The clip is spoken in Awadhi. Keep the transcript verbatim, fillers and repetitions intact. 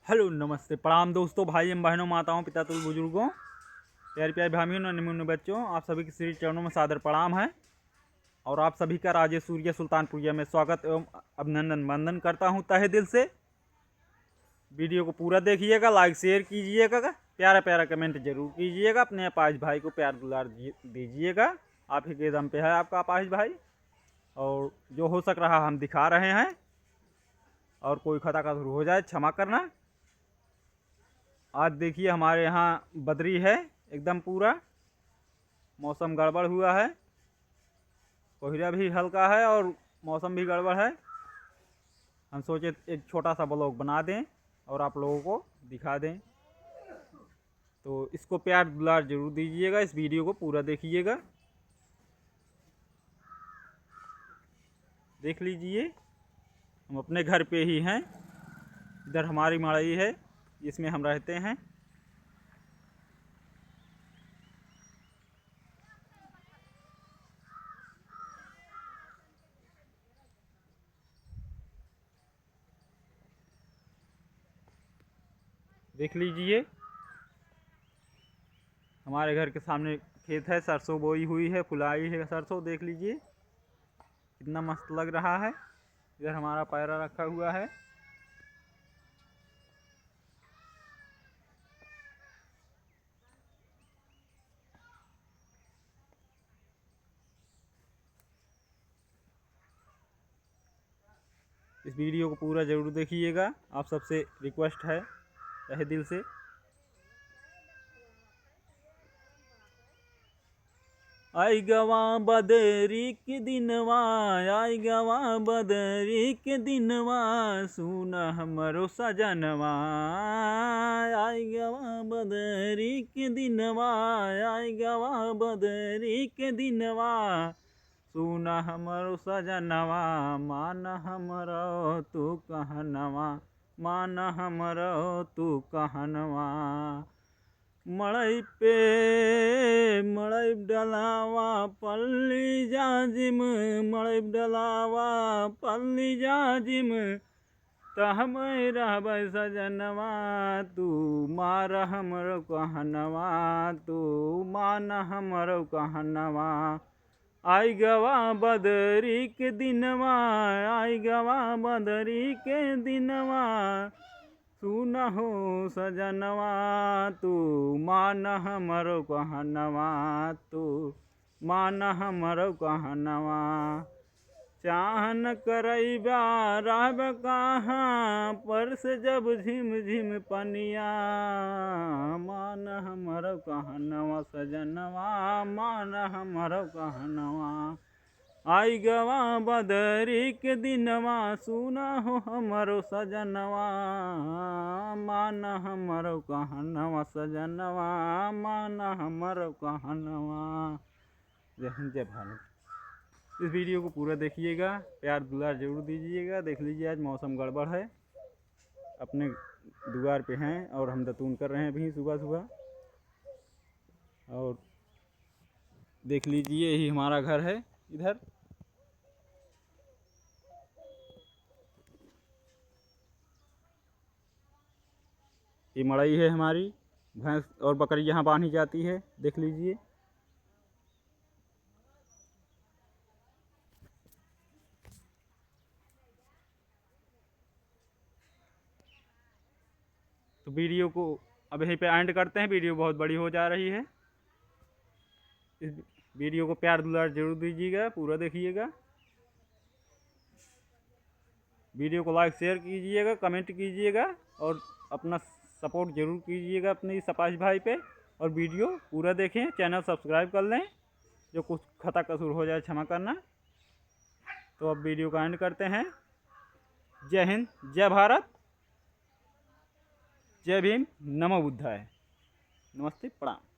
हेलो, नमस्ते, प्रणाम दोस्तों, भाई एवं बहनों, माताओं, पिता, तुल बुजुर्गों, प्यारे प्यारे भाइयों, नन्हे मुन्ने बच्चों, आप सभी के श्री चरणों में सादर प्रणाम है। और आप सभी का राजेश सूर्य सुल्तानपुरिया में स्वागत एवं अभिनंदन वंदन करता हूँ तहे दिल से। वीडियो को पूरा देखिएगा, लाइक शेयर कीजिएगा, प्यारा प्यारा कमेंट जरूर कीजिएगा, अपने अपाहिज भाई को प्यार दुलार जी-, दीजिएगा। आप ही के दम पे है आपका अपाहिज भाई, और जो हो सक रहा हम दिखा रहे हैं, और कोई खता कसुर हो जाए क्षमा करना। आज देखिए हमारे यहाँ बदरी है एकदम पूरा, मौसम गड़बड़ हुआ है, कोहरा भी हल्का है और मौसम भी गड़बड़ है। हम सोचे एक छोटा सा ब्लॉग बना दें और आप लोगों को दिखा दें। तो इसको प्यार दुलार जरूर दीजिएगा, इस वीडियो को पूरा देखिएगा। देख लीजिए, हम अपने घर पे ही हैं, इधर हमारी मड़ई है, इसमें हम रहते हैं। देख लीजिए, हमारे घर के सामने खेत है, सरसों बोई हुई है, फुलाई है सरसों। देख लीजिए, कितना मस्त लग रहा है। इधर हमारा पैरा रखा हुआ है। इस वीडियो को पूरा ज़रूर देखिएगा, आप सबसे रिक्वेस्ट है तहे दिल से। आई गवा बदरी के दिनवा, आई गवा बदरी के दिनवा, सुन हमरो सजनवा। आई गवा बदरी के दिनवा, आई गवा बदरी के दिनवा, सुन हमरो सजनवा, मान हमरो तू कहनवा, मान हमरो तू कहनवा। मड़ई पे मड़ई डलावा पल्ली जाजिम, मड़ई डलावा पल्ली जाजिम, त हम रहबै सजनवा, तू मार हमरो कहनवा, तू मान हमरो कहनवा। आई गवा बदरी के दिनवा, आई गवा बदरी के दिनवा, सुन हो सजनवा, तू मान हमरो कहनवा, तू मान हमरो कहनवा। चाहन करैबा रहब कहाँ, परस जब झिम झिम पनिया, मान हमरो कहनवा सजनवा, मान हमरो कहनवा। आई गवा बदरी के दिनवा, सुन हो हमरो सजनवा, मान हमरो कहनवा सजनवा, मान हमरो कहनवा। जय हिंद, जय भारत। इस वीडियो को पूरा देखिएगा, प्यार दुलार जरूर दीजिएगा। देख लीजिए, आज मौसम गड़बड़ है, अपने दुआर पे हैं और हम दतून कर रहे हैं अभी सुबह सुबह। और देख लीजिए, यही हमारा घर है इधर। ये मड़ई है हमारी, भैंस और बकरी यहाँ बांधी जाती है, देख लीजिए। तो वीडियो को अब यहीं पे एंड करते हैं, वीडियो बहुत बड़ी हो जा रही है। इस वीडियो को प्यार दुलार जरूर दीजिएगा, पूरा देखिएगा। वीडियो को लाइक शेयर कीजिएगा, कमेंट कीजिएगा और अपना सपोर्ट जरूर कीजिएगा अपने इस अपाहिज भाई पे। और वीडियो पूरा देखें, चैनल सब्सक्राइब कर लें, जो कुछ खता कसूर हो जाए क्षमा करना। तो अब वीडियो का एंड करते हैं। जय हिंद, जय भारत, जय भीम, नमो बुद्धाय, नमस्ते, प्रणाम।